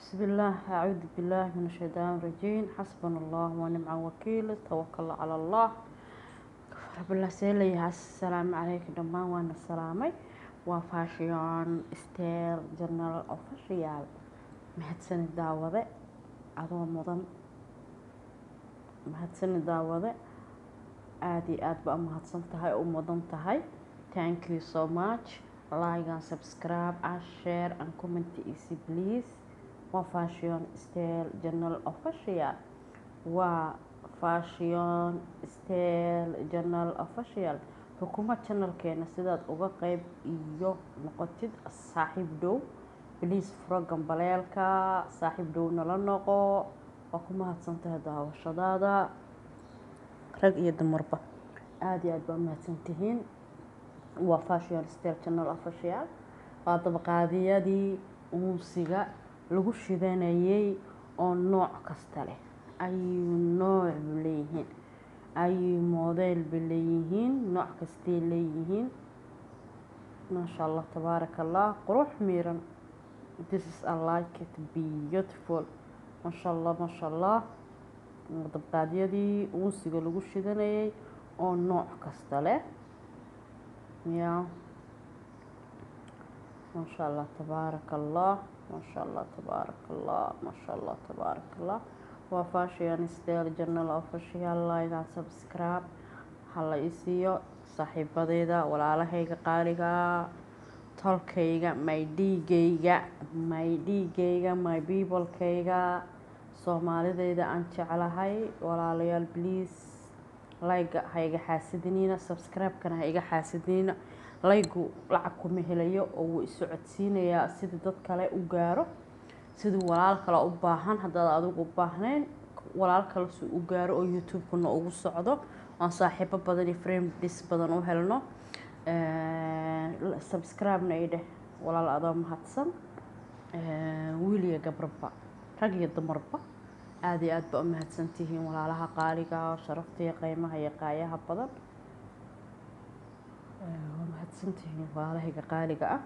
بسم الله، أعوذ بالله من الشيطان الرجيم، حسبنا الله ونعم الوكيل، توكل على الله، كفر بالله. Seeleyahay, assalaamu calaykum dhammaan, waana salaamay. Waa Fashion Style Channel Official. Mahadsanid daawade, adoo mudan. Mahadsanid daawade, aada iyo aada ba umahadsan tahay, u mudan tahay. Thank you so much. Like and subscribe and share and comment easy, please. Waa Fashion Style Channel Official, waa Fashion Style Channel Official. Xukuma channelkeena sidaad uga qeyb iyo noqotid saaxiib dhow. Please furo gambaleelka, saaxiib dhow nala noqo. Waa ku mahadsantahay daawashadaada, rag iyo dumarba, aada iyo aad baa umahadsantihiin. Waa Fashion Style Channel Official. Waa dabqaadiyadii uunsiga lagu shidanayay oo nooc kasta leh, ayuu nooc bu leeyihiin, ayuu model ba leeyihiin, nooc kastay leeyihiin. Maasha Allah, tabaaraka Allah, qurux miiran. This is, I like it, beautiful. Maasha Allah, maasha Allah. Dabqaadyadii uunsiga lagu shidanayay oo nooc kasta leh ya. Maasha Allah, tabaaraka Allah, maasha Allah, tabaaraka Allah, maasha Allah, tabaaraka Allah. Waa Fashion Style Channel Official. Like and subscribe hala isiiyo, saaxiibadeyda, walaalahayga qaaliga, tolkayga, my dhiigayga, my dhiigayga, my peoplekayga, Soomaalideyda aan jeclahay. Walaalayaal, please like-ga ha iga xaasidiniina, subscribe-kana ha iga xaasidiniina. Like-gu lacag kuma helayo oo wuu isocodsiinayaa sidii dad kale u gaaro, sidii walaal kale u baahan. Haddaad adigu u baahnayn, walaal kale si u gaaro oo YouTube-kuna ugu socdo, oon saaxiibo badan iyo friends badan u helno. Subscribe-na i dheh, walaal, adoo mahadsan. Wiil iyo gabarba, rag iyo dumarba, aada iyo aad ba u mahadsantihiin, walaalaha qaaliga, sharafta iyo qiimaha iyo qaayaha badan. Waa mahadsantihiin, walaalahayga qaaliga ah.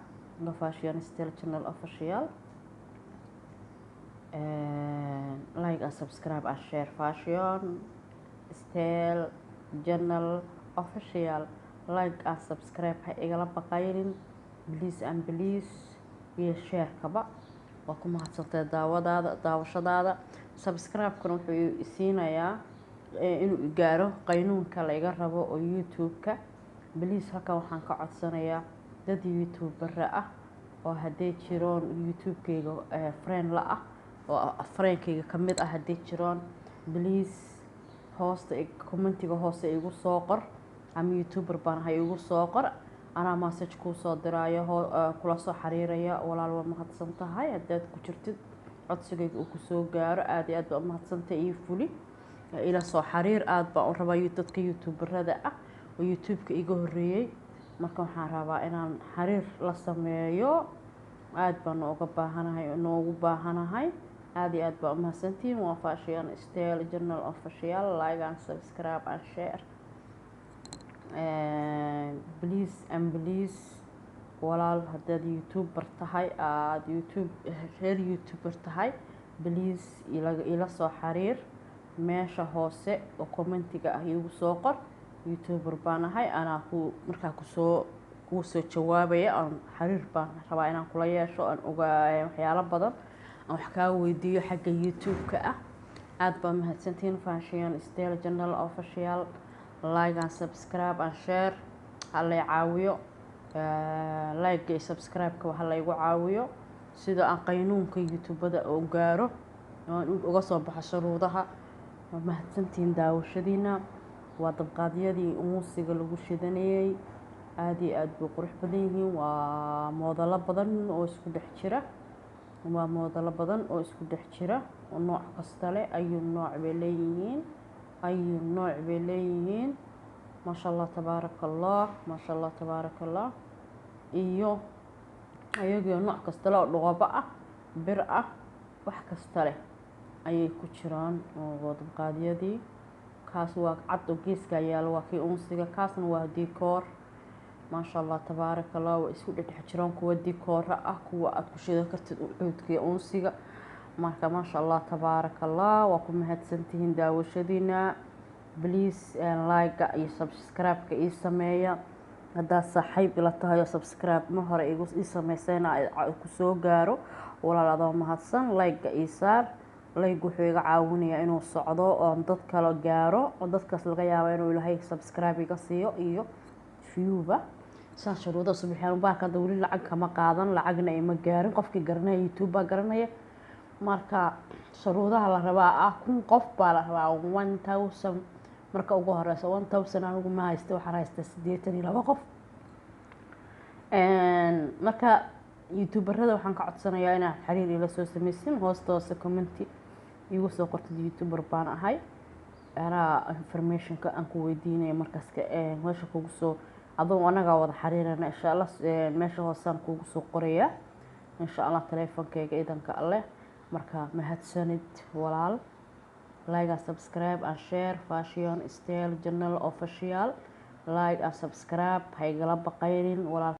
Fashion Style Channel Official, like and subscribe and share. Fashion Style Channel Official, like and subscribe ha igala baqaynin, please and please, iyo share-kaba. Waa ku mahadsantahay daawadaada, daawashadaada. Subscribe-kuna wuxuu isiinayaa inuu gaaro qaynuunka la iga rabo oo YouTube-ka. Please, halkan waxaan ka codsanayaa dad YouTubera ah oo hadday jiroon YouTube-kayga friend la ah oo friendkayga ka mid ah, hadday jiroon, please hoosta commentiga hoose igu soo qor ama "YouTuber baan ahay" igu soo qor. Anaa message kuu soo diraayo, kula soo xiriiraya. Walaal, waa mahadsan tahay haddaad ku jirtid, codsigayga uu kusoo gaaro. Aada iyo aad baa umahadsantahay. Ii fuli, ila soo xiriir. Aada baan u rabaa dadka YouTuberada ah oo YouTube-ka iga horreeyey. Marka waxaan rabaa inaan xiriir la sameeyo, aada baan nooga baahanahay, noogu baahanahay. Aada iyo aad baa umahadsantihiin. Waa Fashion Style Channel Official. Like and subscribe and share, please and please. Walaal, haddaad YouTuber tahay, aada YouTube reer YouTuber tahay, please ila soo xiriir. Meesha hoose oo commentiga ah iigu soo qor "YouTuber baan ahay". Anaa ku markaa kusoo kuu soo jawaabaya. Aan xiriir baan rabaa inaan kula yeesho, aan ogaa waxyaalo badan, aan wax kaa weydiiyo xagga YouTube-ka ah. Aada baa mahadsantihiin. Fashion Style Channel Official, like and subscribe and share. Ha lay caawiyo, like iyo subscribe-ka ha laygu caawiyo sida aan qaynuunka YouTubada oo gaaro, aan uga soo baxo shuruudaha. Waa mahadsantihiin daawashadiina. Waa dabqaadyadii muusiga lagu shidanayay. Aada iyo aada bay qurux badan yihiin. Waa moodalo badan oo isku dhex jira, waa moodalo badan oo isku dhex jira oo nooc kasta leh. Ayuu nooc bay leeyihiin, ayuu nooc bay leeyihiin. Maasha Allah, tabaaraka Allah, maasha Allah, tabaaraka Allah. Iyo ayagoo nooc kasta leh oo dhoqobo ah, bir ah, wax kasta leh ayay ku jiraan. Oo dabqaadyadii, kaas waa cad oo geeska yaalo, waa kii unsiga, kaasna waa decor. Maasha Allah, tabaaraka Allah. Waa isku dhexdhex jiraan, kuwa decoora ah, kuwa aada ku shidan kartid cuudka iyo unsiga. Marka maasha Allah, tabaaraka Allah, waa ku mahadsantihiin daawashadiina. Please like iyo subscribe-ka ii sameeya. Haddaad saaxiib ila tahay oo subscribe ma hore igu ii sameysayna ku soo gaaro, walaal, adoo mahadsan, like-ga ii saar. Like wuxuu iga caawinayaa inuu socdo oon dad kale gaaro, oo dadkaas laga yaabo inuu Ilaahay subscribe iga siiyo iyo viewba. Saa shuruuda subixaan baarka. Hadda weli lacag kama qaadan, lacagna ima gaarin. Qofkii garanaya YouTube baa garanaya. Marka shuruudaha la rabaa ah 1000 qof baa la rabaa, 1000 marka ugu horeysa. 1000 anigu ma haysta, waxaan haystaa 82 qof. Marka youtuberada waxaan ka codsanayaa inaad xiriir ila soo sameysin, hoosta hoose commenti igu soo qortid "YouTuber baan ahay". Anaa informationka aan ku weydiinaya markaas meesha kugu soo adoo anagaa wada xiriirana, insha Allah. Meesha hoosaan kugu soo qorayaa, insha Allah, taleefonkeyga, idanka Alleh. Marka mahadsanid walaal. Like and subscribe and share Fashion Style Journal Official. Like and subscribe, ha igala baqaynin walaal.